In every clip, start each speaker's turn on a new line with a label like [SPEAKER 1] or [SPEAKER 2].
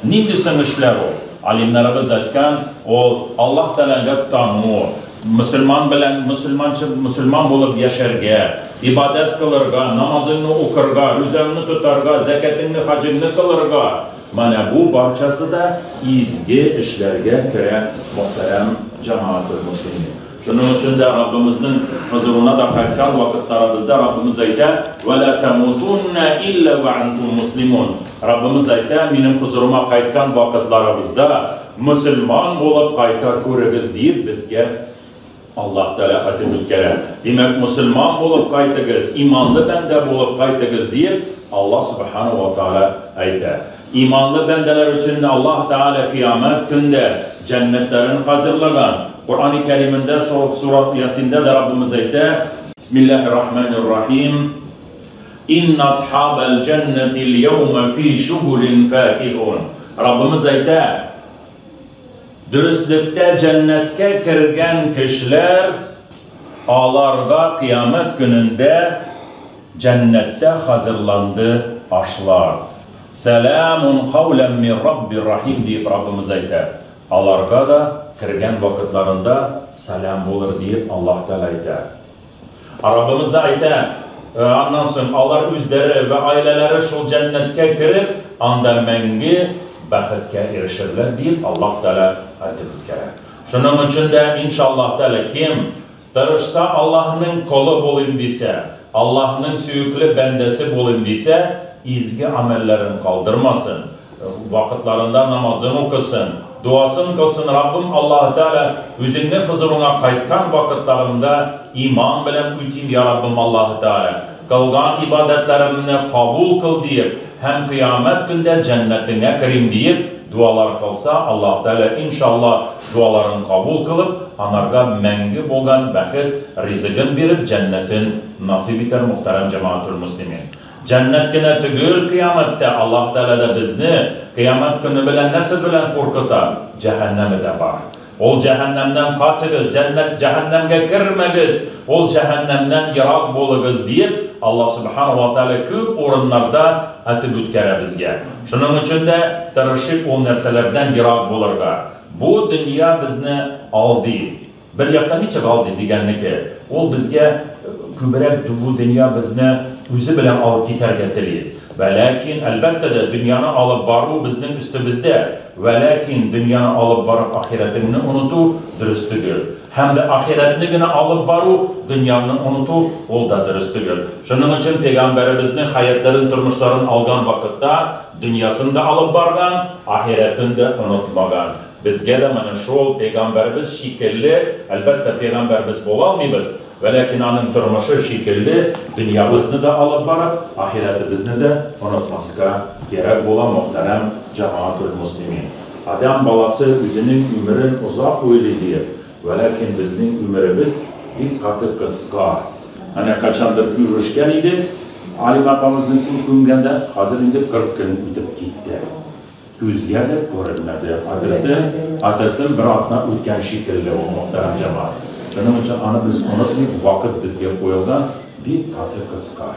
[SPEAKER 1] Нинди соң эшләр ул? Алимнарыбыз әйткән, ул Аллаһ Тәгаләгә тану, мөселман белән мөселманча мөселман булып яшәргә, ибадәт кылырга, намазыңны укырга, рүзәңне тотарга, зәкәтеңне, хаҗыңны кылырга. Менә бу барчасы да изге эшләргә керә, мөхтәрәм җәмәгател мөслимин. Шуның өчен дә Раббымызның хозурына да кайткан вакытларыбызда Раббымыз әйтә, Вә лә тәмутуннә илля вә әнтум муслимун. Раббымыз әйтә, минем хозурыма кайткан вакытларыбызда мөселман булып кайта күрегез, диеп безгә Аллаһ Тәгалә хәтем үткәрә. Димәк, мөселман булып кайтыгыз, иманлы бәндә булып кайтыгыз, диеп Аллаһ Сүбхәнәһү вә Тәгалә әйтә. Иманлы бәндәләр өчен Аллаһ Тәгалә кыямәт көндә җәннәтләрен хәзерлаган. Коръәни Кәримендә шул ук сүрә Ясиндә дә Раббымыз әйтә, Бисмиллаһир-рахманир-рахим. Инна асхабал җәннәтил яума фи шугулин факиһун. Раббымыз әйтә, Дөреслектә җәннәткә кергән кешеләр аларга кыямәт көнендә җәннәттә хазырланды ашлар. Сәламун каулән мин Раббир рахим диеп Раббымыз әйтә. Аларга да кергән вакытларында сәлам булыр диеп Аллаһ Тәгалә әйтә. Раббымыз да әйтә, аннан соң алар үзләре вә гаиләләре шул җәннәткә кереп, анда мәңге бәхеткә ирешерләр, диеп Аллаһ Тәгалә әйтеп үткәрә. Шуның өчен дә, иншаллаһ Тәгалә, кем тырышса Аллаһның колы булыйм дисә, Аллаһның сөекле бәндәсе булыйм дисә, изге гамәлләрен калдырмасын, Вакытларында намазын укысын, дуасын кылсын, Раббым Аллаһы Тәгалә, үзеңнең хозурыңа кайткан вакытларымда иман белән үтим, я Раббым Аллаһы Тәгалә, кылган ибадәтләремне кабул кыл, диеп, һәм кыямәт көндә җәннәтеңә керим, диеп, дуалар кылса, Аллаһы Тәгалә, иншалла, дуаларын кабул кылып, анарга мәңге булган бәхет ризыгын биреп, җәннәтен насыйп итәр, мөхтәрәм җәмәгатүл мөслимин. Җәннәт кенә төгел, кыямәттә Аллаһ Тәгалә дә безне кыямәт көне белән нәрсә белән куркыта? Җәһәннәме дә бар. Ул җәһәннәмнән качыгыз, җәннәт җәһәннәмгә кермәгез, ул җәһәннәмнән ерак булыгыз, диеп, Аллаһ Сүбхәнәһү вә Тәгалә күп урыннарда әтеп үткәрә безгә. Шуның өчен дә тырышыйк ул нәрсәләрдән ерак булырга. Бу дөнья безне алдый. Бер яктан ничек алдый дигәннеке, ул безгә күбрәк бу дөнья безне үзе белән алып китәргә тели. Вәләкин, әлбәттә дә, дөньяны алып бару безнең өстебездә. Вәләкин дөньяны алып барып ахирәтеңне оныту дөрес түгел. Һәм дә ахирәтне генә алып бару, дөньяңны оныту, ул да дөрес түгел. Шуның өчен пәйгамбәребезнең хәятләрен, тормышларын алган вакытта дөньясын да алып барган, ахирәтен дә онытмаган. Безгә дә менә шул пәйгамбәребез шикелле, әлбәттә, пәйгамбәребез була алмыйбыз, вәләкин аның тормышы шикелле дөньябызны да алып барып, ахирәтебезне дә онытмаска кирәк була, мөхтәрәм җәмәгатүл мөслимин. Адәм баласы үзенең өмерен озак уйлый диеп, вәләкин безнең өмеребез бик каты кыска. Әнә кайчандыр күрешкән идек, Алим апабызны күмгәндә, хәзер инде 40 көн үтеп китте. Күзгә дә күренмәде. Адресын, адресын бер атна үткән шикелле ул, мөхтәрәм җәмәгать. Шуның өчен аны без онытмыйк, вакыт безгә куелган бик каты кыска.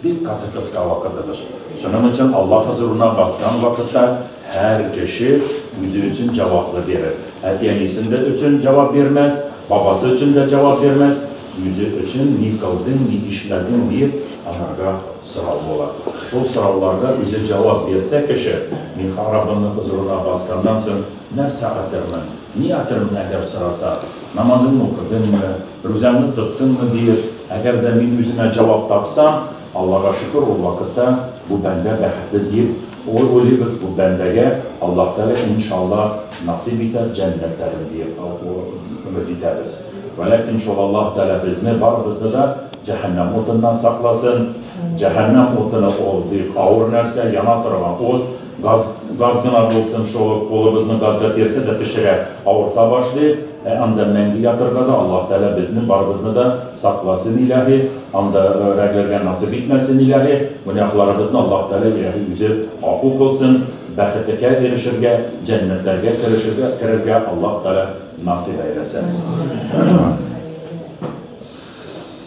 [SPEAKER 1] Бик каты кыска вакытыбыз. Шуның өчен Аллаһ хозурына баскан вакытта һәр кеше үзе өчен җаваплы бирер. Әти-әнисен дә өчен җавап бирмәс, бабасы өчен дә җавап бирмәс, үзе өчен ни кылдың, ни эшләдең диеп анарга сорау була. Шул сорауларга үзе җавап бирсә кеше, мин Раббымның хозурына басканнан соң нәрсә әтермен, ни әтермен әгәр сораса, намазыңны укыдыңмы, рүзәңне тоттыңмы диеп, әгәр дә мин үземә җавап тапсам, Аллага шөкер, ул вакытта бу бәндә бәхетле диеп уйлыйбыз, бу бәндәгә Аллаһ Тәгалә иншалла насыйп итәр җәннәтләрен диеп өмет итәбез. Вәләкин шул Аллаһ Тәгалә безне барыбызны да Җәһәннәм утыннан сакласын. Җәһәннәм утыны ул бик авыр нәрсә, яна торган ут. Газ, газ гына булсын, шул ук кулыбызны газга тирсә дә пешерә, авырта башлый. Ә анда мәңге ятырга да Аллаһ Тәгалә безне барыбызны да сакласын, илаһи. Анда рәгләргә насыйп итмәсен, илаһи. Гөнаһларыбызны Аллаһ Тәгалә илаһи үзе гафу кылсын. Бәхеткә ирешергә, җәннәтләргә керешергә, керергә Аллаһ Тәгалә насыйп әйләсен.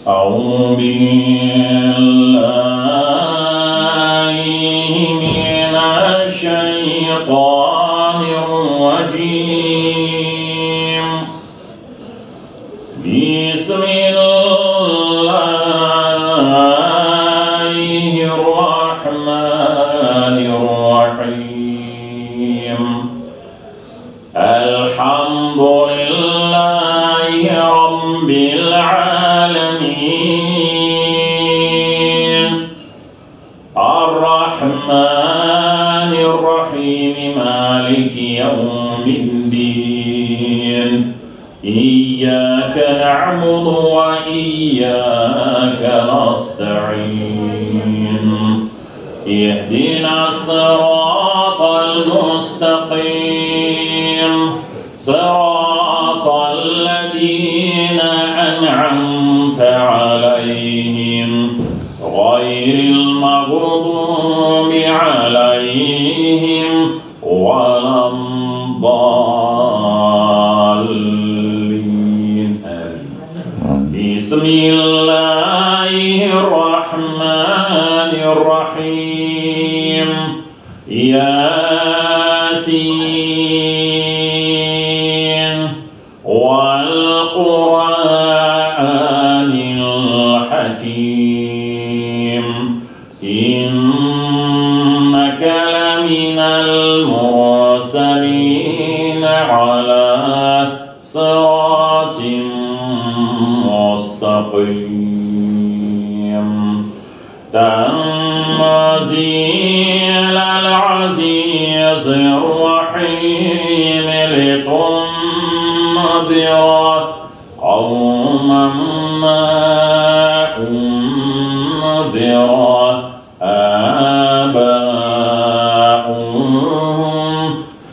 [SPEAKER 1] أعوذ بالله من الشيطان الرحمن الرحيم. الحمد لله رب العالمين الرحمن الرحيم مالك يوم الدين إياك نعبد وإياك نستعين اهدنا الصراط المستقيم صراط الذين أنعمت عليهم غير المغضوب عليهم ولا الضالين. بسم الله الرحمن الرحيم. ياسين والقرآن الحكيم إنك لمن المرسلين على صراط مستقيم تنزيل العزيز الرحيم لتنذر قوما ما أنذر آباؤهم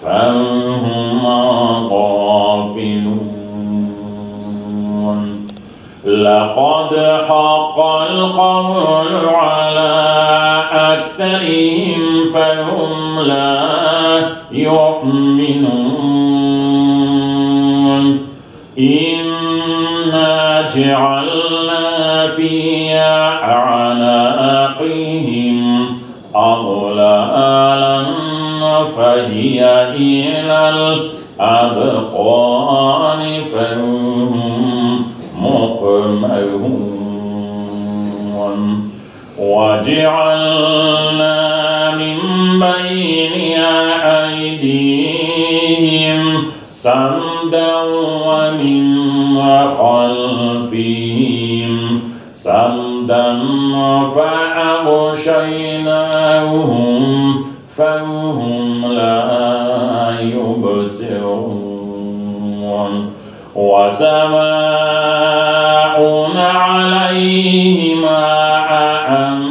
[SPEAKER 1] فهم غافلون. لقد حق القول على أكثرهم فهم لا يؤمنون. إنا جعلنا في أعناقهم أغلالا فهي إلى الأذقان فهم مقمحون. وجعلنا من بين أيديهم سدا ومن خلفهم سدا فأغشيناهم فهم لا يبصرون. وسواء عليهم أأنذرتهم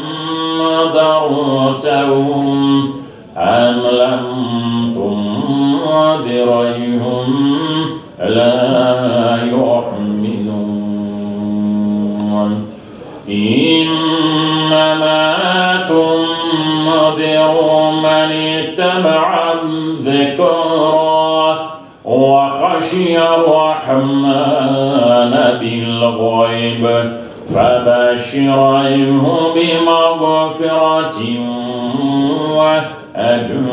[SPEAKER 1] أم لم تنذرهم لا يؤمنون. إنما تنذر من اتبع الذكرى وخشي الرحمن بالغيب فبشره بمغفرة وأجر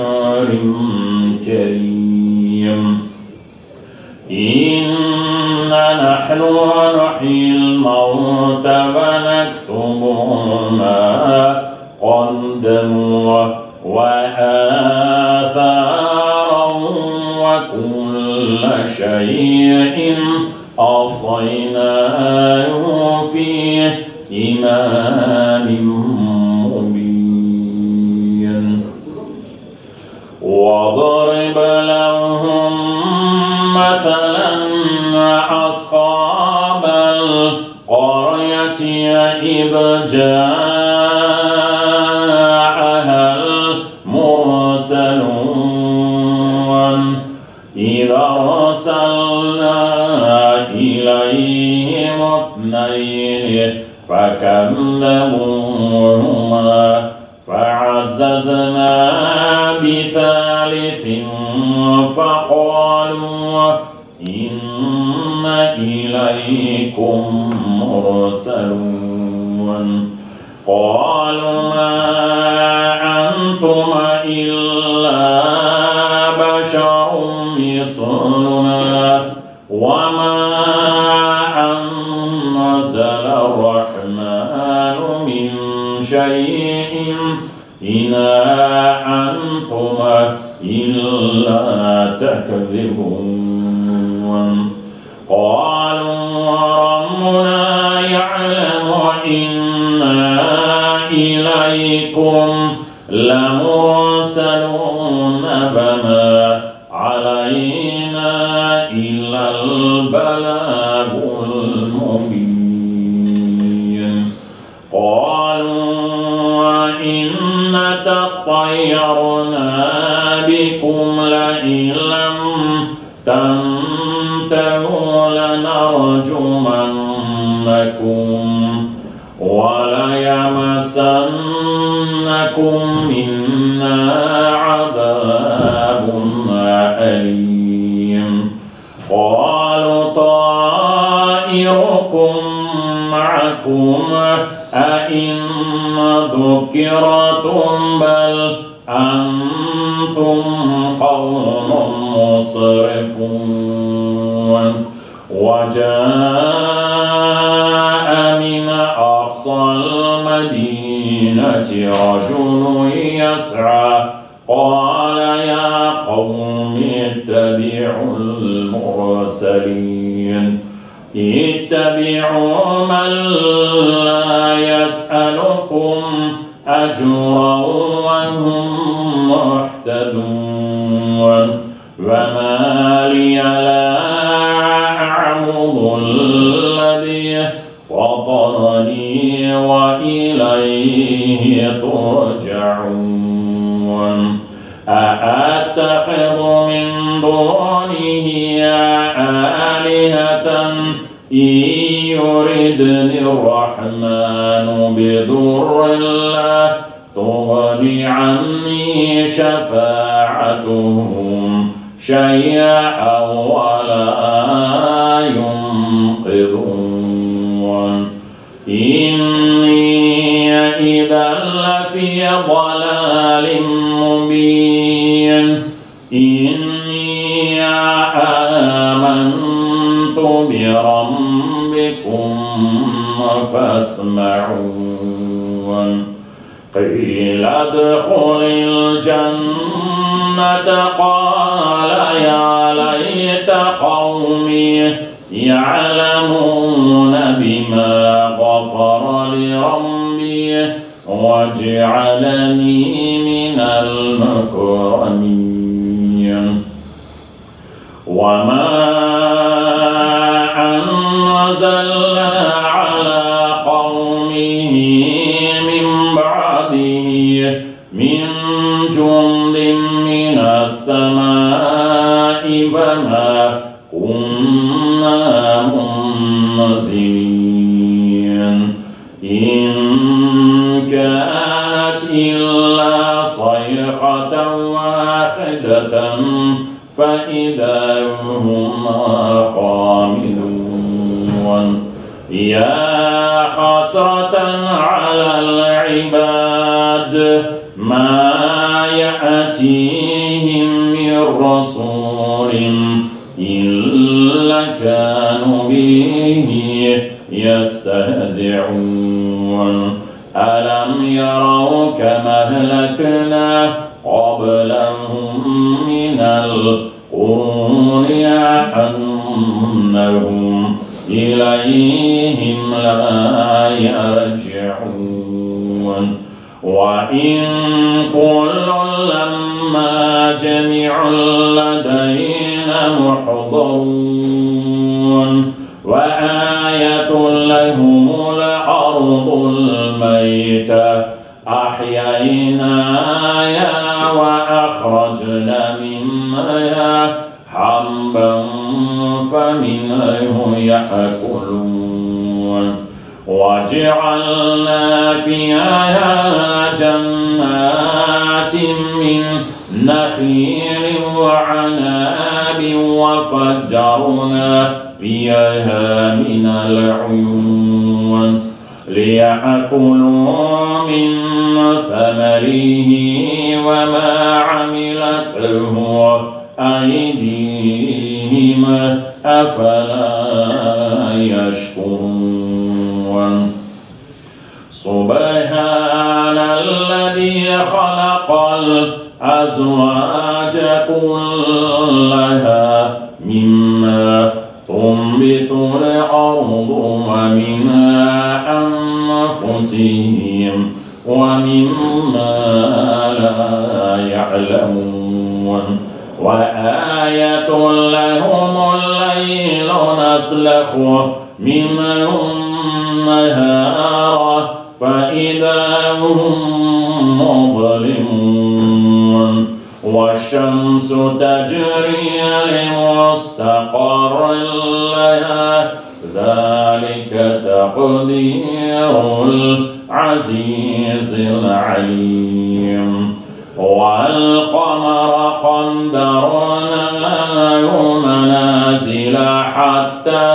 [SPEAKER 1] كريم. إنا نحن نحيي الموتى ونكتب ما قدموا وآثارهم وكل شيء أحصيناه في إمام مبين. وضرب لهم مثلا أصحاب القرية إذ جاءها المرسلون إذ أرسلنا إليهم اثنين فكذبوهما فعززنا بثالث فقالوا إنا إليكم مرسلون. قالوا ما أنتم إلا بشر مثلنا وما أنزل الرحمن من شيء إن أنتم إلا تكذبون. قالوا ربنا يعلم إنا إليكم لمرسلون فما علينا إلا البلاغ المبين. قالوا إن تطيرنا بكم لئن لم تنتهوا لنرجمنكم وليمسنكم منا عذاب أليم. قالوا طائركم معكم أئن ذكرتم بل أنتم قوم مسرفون. وجاء من أقصى المدينة رجل يسعى قال يا قوم اتبعوا المرسلين اتبعوا من لا يسألكم أجرا وهم مهتدون. وما لي لا أعبد الذي فطرني وإليه ترجعون. أأتخذ من دونه آلهة إن يردني الرحمن بضر لا تغن عني شفاعتهم شيئا ولا ينقذون. إني إذا لفي ضلال مبين. إني آمنت بربكم فاسمعون. قيل ادخل الجنة قال يا ليت قومي يعلمون بما غفر لربي واجعلني من المكرمين. وما أنزلنا على قومه من بعده من جند من السماء وما كنا منزلين. إن كانت إلا صيحة واحدة فإذا هم خامدون. يا حسرة على العباد ما يأتيهم من رسول إلا كانوا به يستهزئون. ألم يروا كما أهلكنا قبلهم من القرون أنهم إليهم لا يرجعون. وإن كل لما جميع لدينا محضرون. وآية لهم الأرض الميتة أحييناها وأخرجنا منها حبا فمنه يأكلون. وجعلنا فيها جنات من نخيل وعناب وفجرنا فيها من العيون ليأكلوا من ثمره وما عملته أيديهم أفلا يشكرون. سبحان الذي خلق الأزواج كلها مما تنبت الأرض ومن أنفسهم ومما لا يعلمون. وآية لهم الليل نسلخ منه النهار فإذا هم مظلمون. والشمس تجري لمستقر لها ذلك تقدير العزيز العليم. والقمر قدرناه منازل حتى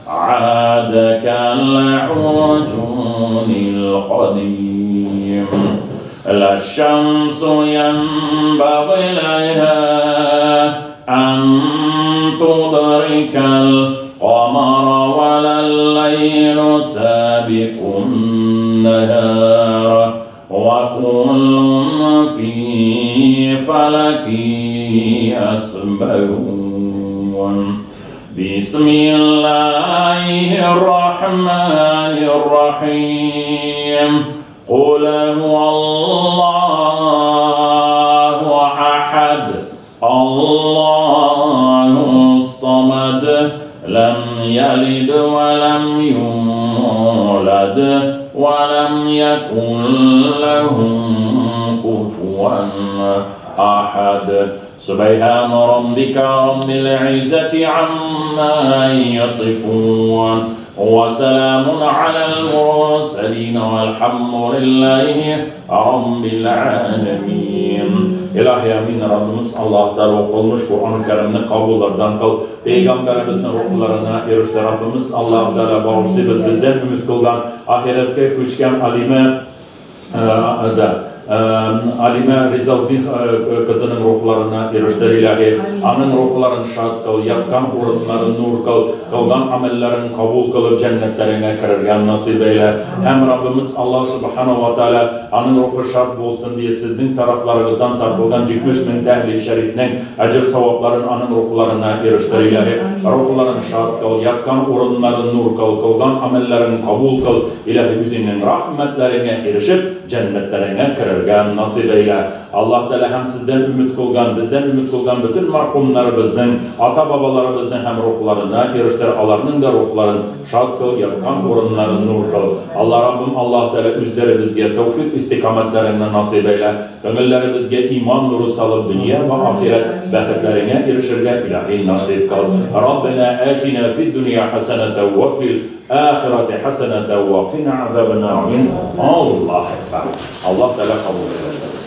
[SPEAKER 1] عاد كالعرجون القديم. لا الشمس ينبغي لها أن تدرك القمر ولا الليل سابق النهار وكل في فلك يسبحون. بسم الله الرحمن الرحيم. قل هو الله أحد الله الصمد لم يلد ولم يولد ولم يكن له كفوا أحد. سبحان ربك رب العزة عما يصفون وسلام على المرسلين والحمد لله رب العالمين. İlahi amin. Rabbimiz Allah Teala okunmuş Kur'an-ı Kerim'ni kabullardan kıl. Peygamberimizin ruhlarına erişti. Rabbimiz Allah Teala bağışlı biz bizden ümit kılgan ahiretke köçken alime da Alime Rizalddin kızının ruhlarına eriştir ilahi. Anın ruhların şad kıl, yatkan orunların nur kıl, kılgan amellerin kabul kılıp cennetlerine kirergen nasip eyle. Hem Rabbimiz Allah Subhanahu ve Teala anın ruhu şad bolsun diye sizin taraflarınızdan tartılgan 70 bin tehlil şerifinin ecir sevapların anın ruhlarına eriştir ilahi. Ruhların şad kıl, yatkan orunların nur kıl, kılgan amellerin kabul kıl. İlahi üzerinin rahmetlerine erişip cennetlerine kirergen nasip eyle. Allah Teala hem sizden ümit kılgan, bizden ümit kılgan bütün marhumlarımızın, ata babalarımızın hem ruhlarına eriştir, alarının da ruhların şad kıl, yatkan orunların nur kıl. Allah Rabbim Allah Teala üzlerimizge tevfik istikametlerini nasip eyle. Gönüllerimizge iman nuru salıp dünya ve ahiret bəxtlerine erişirge ilahi nasip kıl. Rabbena atina fid dünya haseneten ve fil ahireti haseneten ve qina azaben nar. Allah Ekber. Allah Teala kabul eylesin.